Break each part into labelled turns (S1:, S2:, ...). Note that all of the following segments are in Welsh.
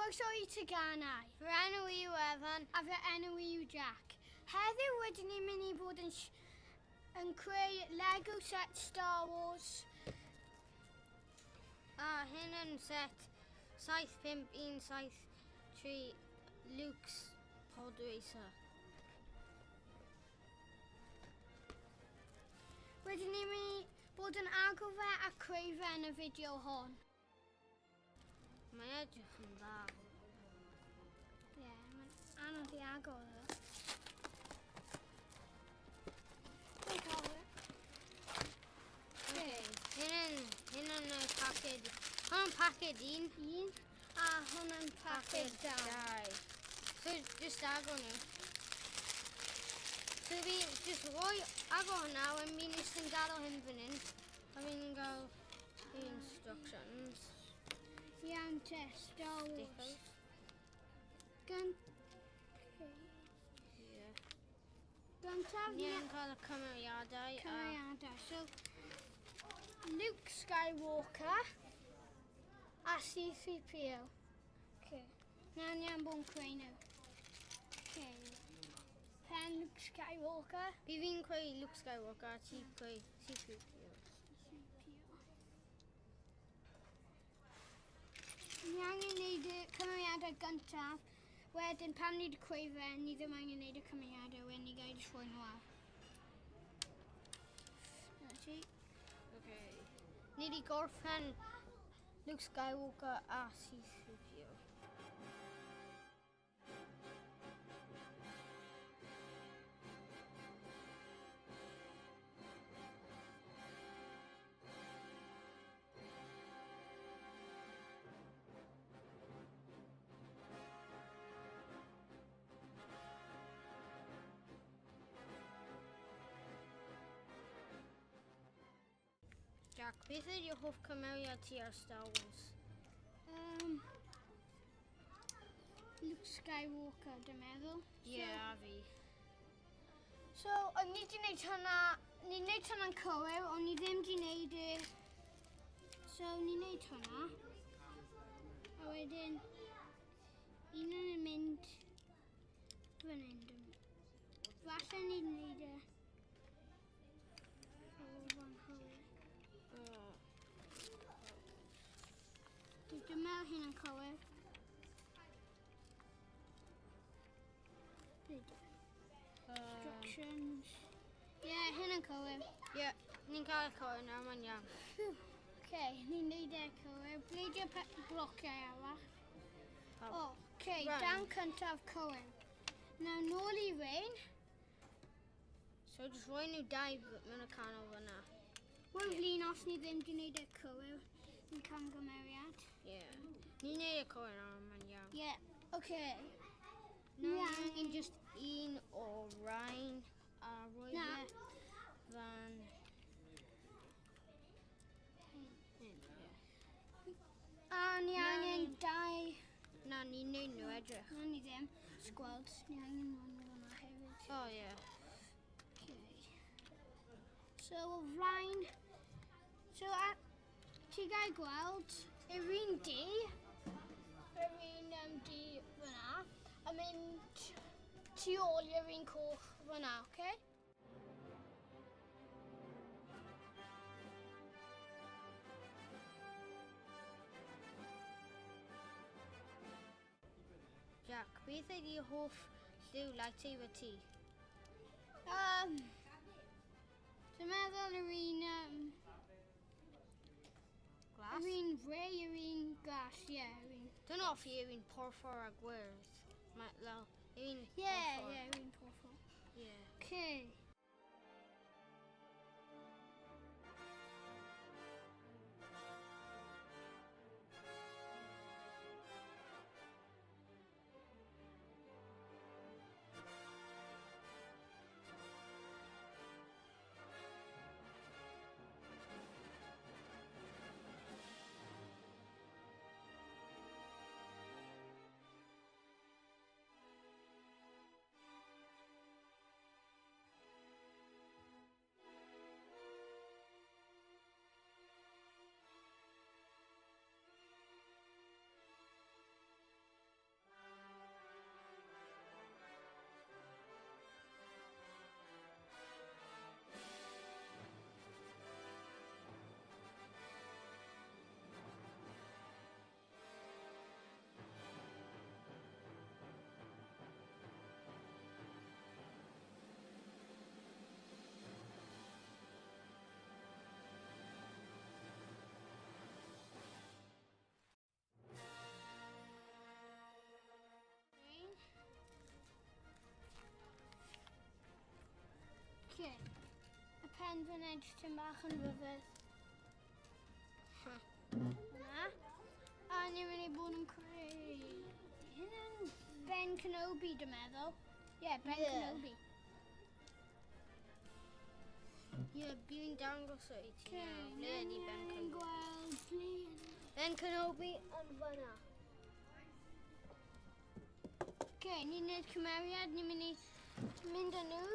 S1: Croeso i Teganau.
S2: Fy enw i yw Evan.
S1: A fy enw i yw Jack. Heddiw rydyn ni'n mynd i bod yn, yn creu Lego set Star Wars.
S2: A hyn yn set 75173 Luke's Pod Racer.
S1: Rydyn ni'n mynd i bod yn agor fe a creu fe yn y fideo hon.
S2: Mae'n edrych yn dda.
S1: Ie, yeah, mae'n anodd i agor o. Dwi'n cael e.
S2: Okay. Hyn yn, hyn yn y paced. Hwn yn paced un.
S1: Un. A hwn yn paced dau.
S2: So, just agor nhw. So fi just rhoi agor hwnna, wedyn fi'n just yn gadael hyn fan hyn. A fi'n gael the instructions.
S1: Iawn te, Star Wars.
S2: Stickers.
S1: Gan... Okay.
S2: Yeah.
S1: Gyntaf
S2: Ni yn cael y cymeriadau. A
S1: cymeriadau. So, Luke Skywalker a C-3PO. Okay. Nawr ni am bod yn creu nhw. Okay. Pen Luke Skywalker.
S2: Fi fi'n creu Luke Skywalker a ti'n creu C-3PO.
S1: C-3PO. Ni angen neud y cymeriadau gyntaf. Wedyn, pam ni wedi creu fe, ni ddim angen neud y cymeriadau, wedyn ni gael jyst rhoi nhw ar. Dyna ti.
S2: Okay. Ni wedi gorffen Luke Skywalker a C-3PO. Jack, beth ydy hoff cymeriad ti ar Star Wars?
S1: Luke Skywalker, dwi'n meddwl.
S2: Ie, yeah, a fi.
S1: So, o'n ni wedi gwneud hwnna, ni'n gwneud hwnna'n cywir, ond ni ddim wedi gwneud e. So, ni'n gwneud hwnna. A wedyn, un yn mynd fan hyn. Falle ni'n gwneud e. O, fan hyn.
S2: Oh.
S1: Dwi'n meddwl hyn yn cywir. Byd. Instructions. Ie, yeah, hyn yn cywir.
S2: Ie, yeah, ni'n cael y cywir nawr, mae'n iawn.
S1: Phew. Oce, ni'n neud e cywir. Bleidio blociau arall.
S2: Pawb.
S1: O, oce,
S2: Right.
S1: dan cyntaf cywir. Nawr, nôl i rein.
S2: So, just rhoi nhw dau mewn y canol fyna.
S1: Rwy'n flin os ni ddim di wneud e cywir. Ni'n camgymeriad.
S2: Ie. Yeah. Ni'n neud y cywir nawr, mae'n iawn.
S1: Ie, yeah, oce.
S2: Nawr,
S1: Ni
S2: ni angen just un o rain a rhoi
S1: Na.
S2: fe fan hyn. Ie.
S1: A ni
S2: Na,
S1: angen
S2: ni-
S1: dau.
S2: Na, ni'n neud nhw edrych.
S1: Na, ni ddim. Sgweld, ni angen one fyna hefyd.
S2: O, ie.
S1: Okay. So, o flaen... So, a, ti gael gweld yr un du, yr un du fyna, a mynd tu ôl i'r un coch fyna, oce? Okay?
S2: Jack, beth ydy hoff lliw lightsaber ti?
S1: Dwi'n meddwl yr un...
S2: Glas?
S1: Yr un grey, yr un glas, ie. Yeah, yr un...
S2: Dwi'n hoffi yr un porffor a gwyrdd. Mae, fel, yr un
S1: Ie,
S2: porffor.
S1: ie, yr un porffor.
S2: Ie.
S1: Okay. mynd yn edrych tym bach yn ryfedd. Na. A ni'n mynd i bod yn creu... Hynna'n Ben Kenobi, dwi'n meddwl. Ie, yeah, Ben Kenobi.
S2: Ie, yeah, fi'n dangos o i ti nawr. Ble ydi Ben Kenobi?
S1: Gweld ble
S2: Ben Kenobi yn fyna.
S1: Oce, ni'n gwneud cymeriad, ni'n mynd i mynd â nhw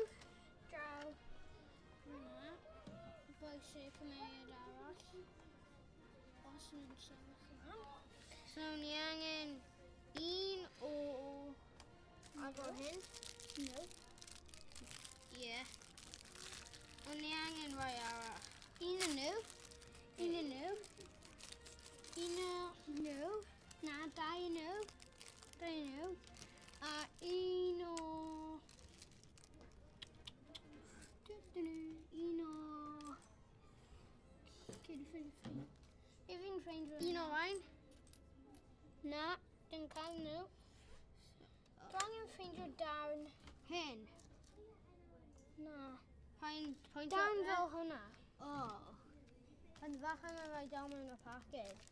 S1: draw fyna. Bwys y cymeriad arall. Os nhw'n sefyll yna.
S2: So ni angen un o... Agor hyn?
S1: No.
S2: Ie. Yeah. Ond ni angen rhai arall.
S1: Un o nhw. Un o nhw. Un o nhw. Na, dau o nhw. Dau o nhw. A un o... Un o... Fi'n ffeindio...
S2: Un o rhain?
S1: Na, dim cael nhw. Dwi angen ffeindio darn.
S2: Hyn?
S1: Na.
S2: Pa'n...
S1: Darn fel hwnna.
S2: O. Ond falle mae rhai dal mewn y paced.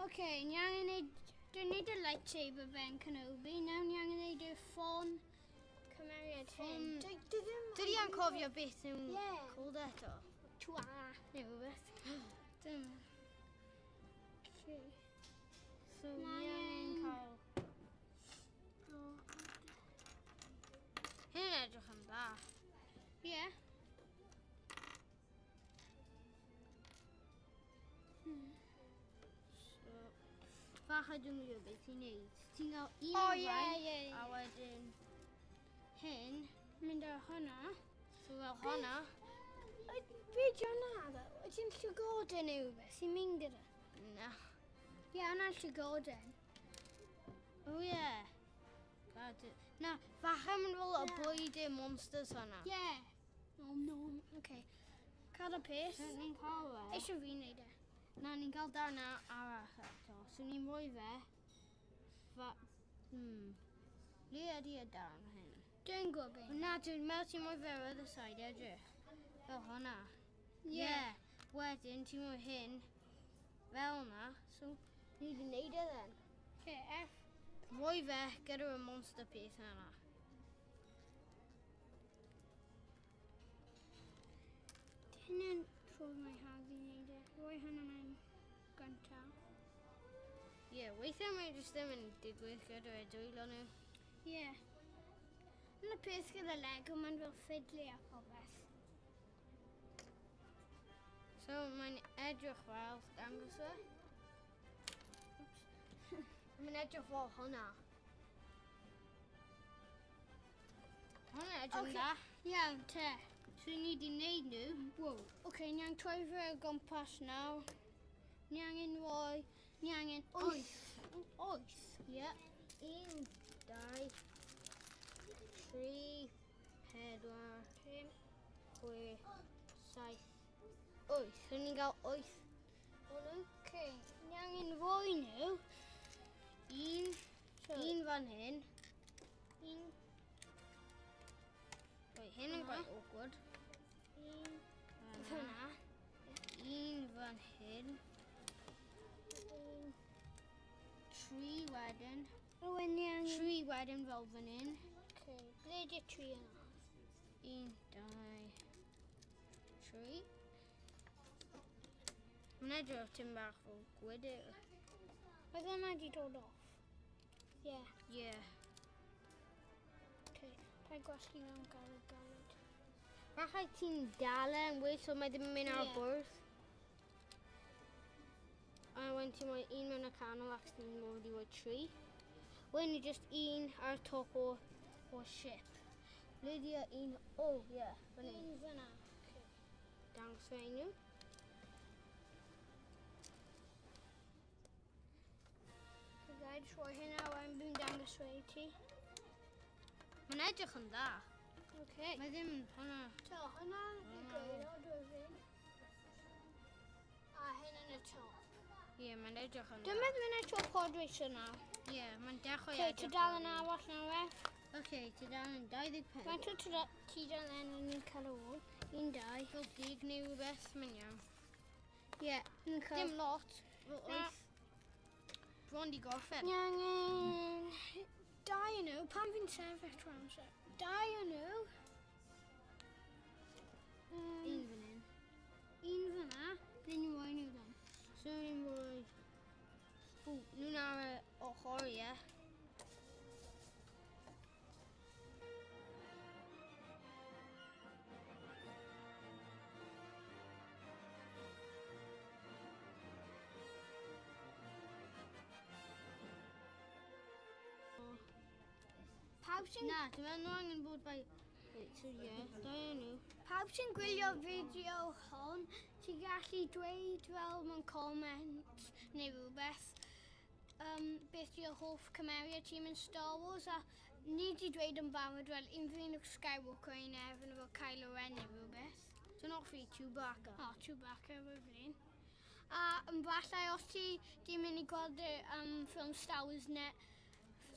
S1: Oce, ni angen neud... Dwi'n neud y lightsaber Ben Kenobi. Nawr ni angen neud y ffôn cymeriad hyn.
S2: Dwi yn cofio beth yw'n called eto.
S1: Twa.
S2: Neu rhywbeth.
S1: Dim. Okay.
S2: So ni angen cael... Hyn yn edrych yn dda.
S1: Ie.
S2: Falle dwi'n gwybod beth ti'n neud. Ti'n cael un o'r rhain, a wedyn hyn.
S1: Mynd ar hwnna.
S2: So fel hwnna.
S1: Be di hwnna ddo? Ydy'n llygoden yw beth sy'n mynd gyda?
S2: Na.
S1: Ie, hwnna'n llygoden.
S2: O ie. Na, falle mynd fel y bwyd i'r monsters hwnna.
S1: Ie. Oh no, oce. Cael y peth.
S2: Ni'n cael e.
S1: Eisiau fi wneud e.
S2: Na, ni'n cael darn arall eto. So ni'n rhoi fe. Le ydi y darn hyn?
S1: Dwi'n gwybod.
S2: Na, dwi'n meddwl ti'n rhoi fe ar other side, edrych. Fel hwnna.
S1: Ie.
S2: Yeah. Wedyn, ti'n rhoi hyn fel hwnna. So, ni wedi wneud e then.
S1: Okay, F.
S2: Rhoi fe gyda'r monster peth yna.
S1: Hynny'n ffordd mae hawdd i wneud e. Rhoi hynny mewn gyntaf.
S2: Ie, yeah, weithiau mae jyst ddim yn digwydd gyda'r dwylo nhw.
S1: Ie. Yeah. Yn y peth gyda Lego, mae'n fel ffidlu a popeth.
S2: So, mae'n edrych fel, dangos e. Oops. Mae'n edrych fel hwnna. Hwnna edrych yn dda.
S1: Iawn, te.
S2: So ni wedi wneud nhw.
S1: Wow. Oce, ni angen troi fe o gwmpas nawr. Ni angen rhoi... Ni angen 8. 8?
S2: Ie. 1, 2, 3, 4, 5, 6, 7, 8. So ni'n cael 8 o nhw.
S1: Oce, ni angen rhoi nhw.
S2: Un fan hyn.
S1: Un.
S2: Wait, hyn yn quite awkward.
S1: Un. Fyna.
S2: Un fan hyn.
S1: Un.
S2: 3 wedyn.
S1: Owen, ni angen...
S2: 3 wedyn fel fan hyn.
S1: Okay. Ble di 3 yna?
S2: 1, 2, 3. Mae'n edrych tim bach fel gwydr.
S1: Oedd yna di dod off? Ie.
S2: Ie.
S1: Okay. Rhaid gwasgu mewn galed galed.
S2: Falle ti'n dal e yn well, so mae ddim yn mynd ar y bwrdd. A wedyn ti'n rhoi un mewn y canol ac ti'n mynd i rhoi 3. Wedyn ni just un ar y top o'r ship. Lydia un, oh yeah, fan hyn.
S1: Un fyna.
S2: Dangos fe nhw.
S1: Gaid rhoi hynna, wedyn fi'n dangos fe i ti.
S2: Mae'n edrych yn dda.
S1: Okay.
S2: Mae ddim hwnna.
S1: So, hwnna y gwaelod o'r hyn. A hyn yn y top.
S2: Ie, mae'n edrych yn dda.
S1: Dwi'n meddwl mynd eto pod racer nawr.
S2: Ie, mae'n dechrau
S1: Okay,
S2: edrych.
S1: tudalen arall nawr, e.
S2: Oce, tudalen 25.
S1: Faint o tudalen ni'n cael o ôl? 1, 2.
S2: Fel 10 neu rhywbeth, mae'n iawn.
S1: Ie, ni'n cael...
S2: Dim lot, fel
S1: Na.
S2: 8. Bron di gorffen.
S1: Ni angen... 2 o nhw, pan fi'n sefyll trwy amser. 2 o nhw.
S2: Un fan hyn.
S1: Un fyna, ble ni'n rhoi nhw dan?
S2: So ni'n rhoi... O, nhw'n ar y ochr, ie.
S1: Pawb sy'n
S2: Na, dwi'n meddwl nhw angen bod by... Wait, so ie, 2 o nhw.
S1: Pawb sy'n gwylio fideo hon, ti'n gallu dweud fel mewn comment neu rhywbeth beth yw'r hoff cymeriad ti mewn Star Wars, a ni di dweud yn barod fel un fi'n Luke Skywalker, un Evan efo Kylo Ren neu rhywbeth.
S2: Dwi'n hoffi Chewbacca.
S1: O, Chewbacca efo flin. A falle os ti di mynd i gweld y ffilm Star Wars ne...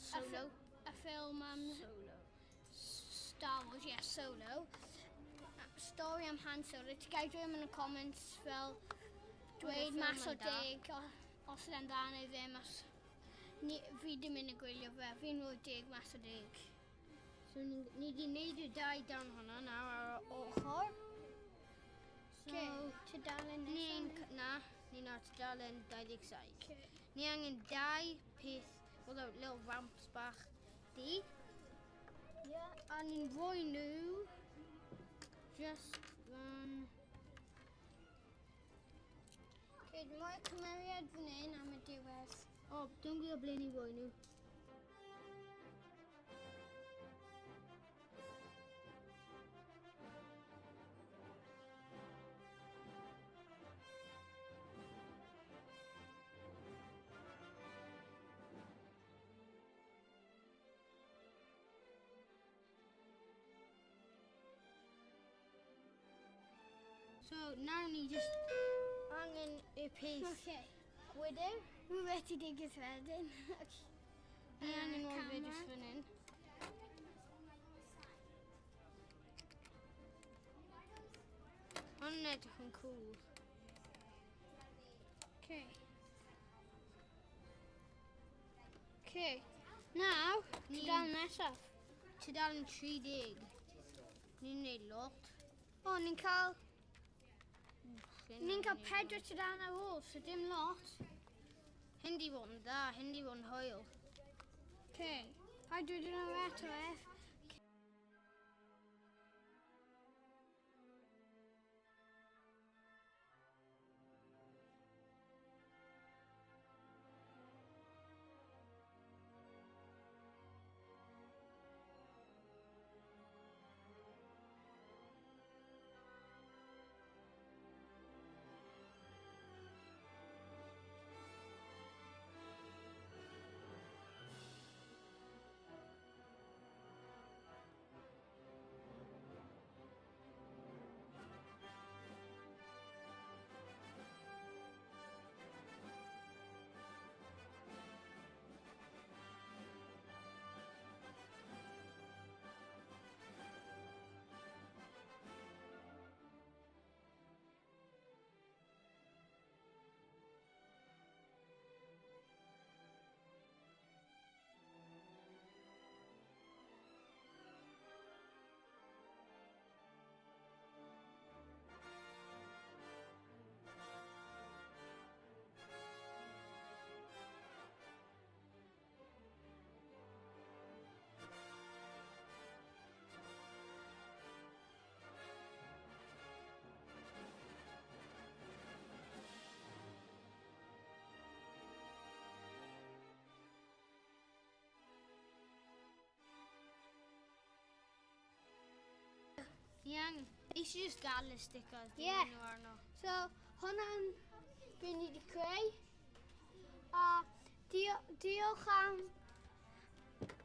S2: Solo.
S1: Y ffilm
S2: Solo.
S1: Star Wars, yes, Solo. Stori am Han Solo. Ti'n gael dweud yn y comments fel dweud mas o 10 os yna'n dda neu ddim. Os ni, fi ddim yn y gwylio fe, fi'n rhoi 10 mas o 10.
S2: So ni di wneud y 2 dan hwnna nawr ar y ochr. So,
S1: okay, tudalen
S2: nesaf? Na, ni'n ar tudalen 27.
S1: Okay.
S2: Ni angen 2 peth, well, little ramps bach di.
S1: Yeah.
S2: A ni'n rhoi nhw just fan...
S1: Okay, dwi'n rhoi cymeriad fan hyn am y diwedd.
S2: O, dwi'n gwybod ble ni rhoi nhw. So, nawr ni just angen y peth
S1: okay.
S2: gwydr.
S1: Rhywbeth i digwydd wedyn.
S2: Ni angen rhoi fe just fan hyn. Hwn yn edrych yn cool.
S1: Okay. Okay. Nawr, tudalen nesaf.
S2: Tudalen 30. Ni'n neud lot.
S1: O, ni'n cael... Ni'n cael 4 tudalen ar ôl, so dim lot.
S2: Hyn di fod yn dda, hyn di fod yn hwyl.
S1: Okay. Paid dweud yna eto, Ef.
S2: Eisiau just gael y stickers.
S1: Ie.
S2: Yeah. Nhw arno.
S1: So, hwnna'n be ni wedi creu. A diolch am.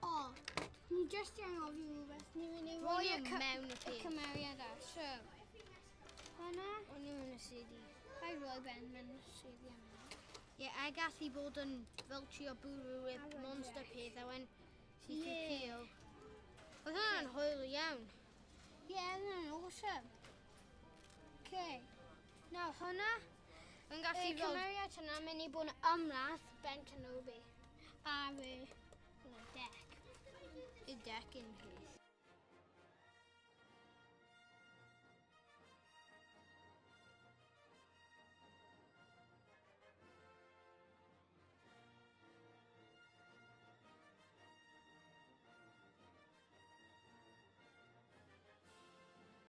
S1: O, ni just i anghofio rhywbeth. Ni'n mynd i roi
S2: Roi
S1: y,
S2: nhw mewn y
S1: y
S2: peth.
S1: cymeriad ar. So, hwnna.
S2: O'n nhw yn y CD.
S1: Rhaid roi Ben mewn y CD yma.
S2: Ie, yeah, a gallu bod yn fel trio bwrw y
S1: A roi
S2: monster
S1: Jack.
S2: peth a wen
S1: Ie.
S2: C-3PO. Oedd hwnna'n hwyl iawn.
S1: Ie, yeah, hwnna'n awesome. Okay. Nawr, hwnna,
S2: Yn
S1: y
S2: gallu fel.
S1: cymeriad hwnna mynd i bod yn ymladd Ben Kenobi ar y deck.
S2: Y deck yn peth.